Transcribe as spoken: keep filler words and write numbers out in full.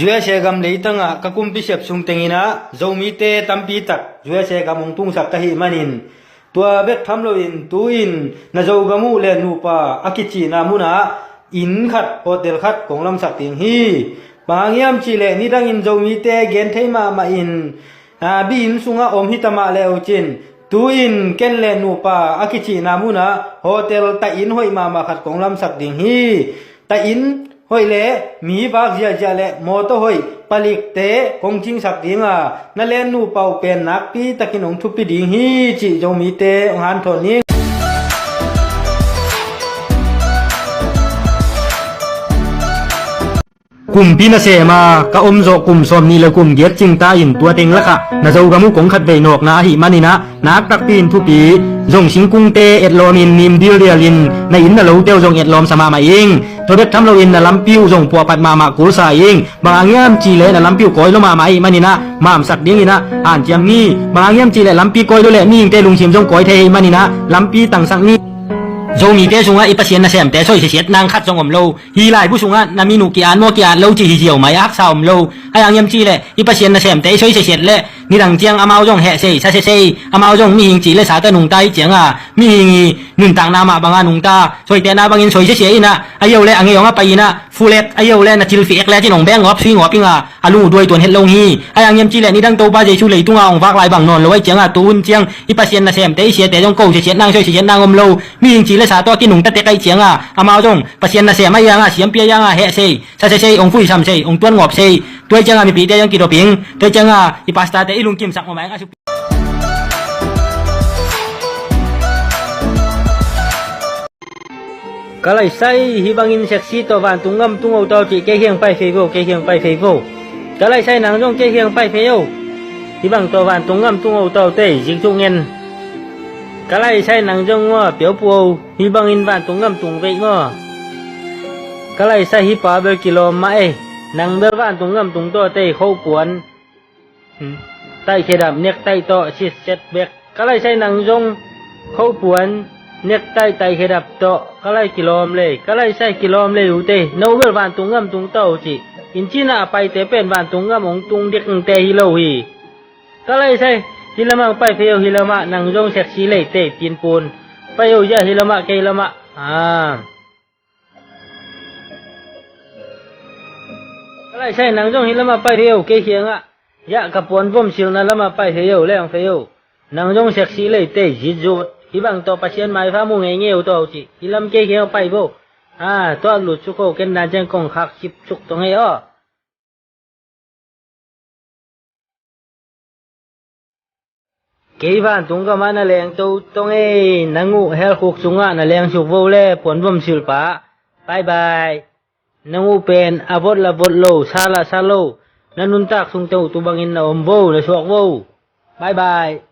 U S A gam leitangah ka kumpi sep sung tenginah Zomite tampi tak U S A gam hong tungsak ka hih manin, tua bek tham loin tu-in na Zogam uh le nupa a kicihna munah inn khat, hotel khat kong lamsak ding hi. Bang hang hiam cihleh nidangin Zomite gen thei mahmah in, aa, bi-inn sungah om hita mah le uh cin, tu-in ken le nupa a kicihna munah hotel, taih inn hoih mahmah khat kong lamsak ding hi. Taih inn hoih le mi vak ziahziah le mawtaw hoih palikte kong cingsak dinga, na le nupa uh pen nakpi takin hong thupi ding hi, cih Zomite hong hanthawn ning. Kumpi nasem a ka om zawh kum sawmnih le kum giat cing ta in, tua teng lakah na Zogam uh kong khatvei nawkna ahih maninah, nak takpi in thupi. Zong singkungte etlawmin, nim dildialin, na inn na lote uh zong etlawmsa mahmah ing. Tua bek tham loin na lampi uh zong puahpat mahmah kulsa ing. Bang hang hiam cihleh na lampi uh kawi lua mahmah ahih maninah, mamsak dinginah hanciam ni. Bang hang hiam cihleh lampi kawi lua leh mihingte lungsim zong kawi thei ahih maninah, lampi tangsak ni. Zomite sungah i Pasian nasemte soi sesiat nang khat zong om lo. Hih laibu sungah na min uh ki-at maw, ki-at lo cih hi ziau mai, a haksa om lo. Ahi hang hiam cihleh i Pasian nasemte i soi sesiat leh nidang ciang amau zong heh sei, sa se sei, amau zong mihing cih le sa tawh nungta hi cianga, mihing i nuntakna mah banga nungta, soitehna bangin soi sesia inah, a yo le a ngei hong a pai inah, fulet a yo le na cilfi ek le cin hong beng ngawp sui ngawp inga, a lung uh duai tuan het lo hi. Ahi hang hiam cihleh nidang Topa Jesu leitunga hong vak lai bang nawn lo ahi cianga, tu hun ciang i Pasian nasemte i siate zong ko sesiat nang, soi sesiat nang om lo. Mihing cih le sa tawh a kinungta tek ahi cianga, amau zong Pasian nasem ahi hanga, siampi ahi hanga heh sei, sa se sei, hong fuisam sei, hong tuan ngawp sei. Tua hi cianga mipite zong kidop ing. Tua hi cianga i pastorte i lungkimsak mawmai a supi. Ka laisai hih bangin seksi tawh vantung gam tung o tau cih, kei khiang pai fei vo, kei khiang pai fei vo. Ka laisai nang zong kei khiang pai fei o. Hih bang tawh vantung gam tung o tau tei, zik zuk ngen. Ka laisai nang zong ngua piau pu o. Hih bangin vantung gam tung veih maw. Ka laisai hih pa bel kilawm mah ei. Nang bel vantung gam tung tawh tei, khopuan, hmm, taihkhedap nektaih tawh sitset bek. Ka laisai nang zong khopuan, nektaih, taihkhedap tawh ka lai kilawm lei. Ka laisai kilawm lei uh tei. No bel vantung gam tung tawh cih. Inn cinah a paite pen vantung gam hong tung dikte hi lo hi. Ka laisai, hih lamah pai fei o, hih lamah nang zong seksi leite, tinpun. Pai o zia, hih lamah, kei lamah. Ah. Ka laisai nang zong hih lamah pai fei o, kei khiangah. Yah, ka puan vom silna lamah pai fei o, leng fei o. Nang zong seksi leite, zitzut. Hih bang tawh Pasian maifa mu ngeingei o tawh cih. Hih lam kei khiangah pai vo. Ah, tuak lut suk o, ken dan ciang kong khak sip suk tawh ngei aw. Kei vantung gamah na leng to tong ei, nang uh helkhuk sungah na leng suk vo le puan vom silpa. Bye bye. Nang uh pen a vot la vot lo, sa la sa lo. Na nuntak sungte uh tu bangin na om vo, na suak vo. Bye bye.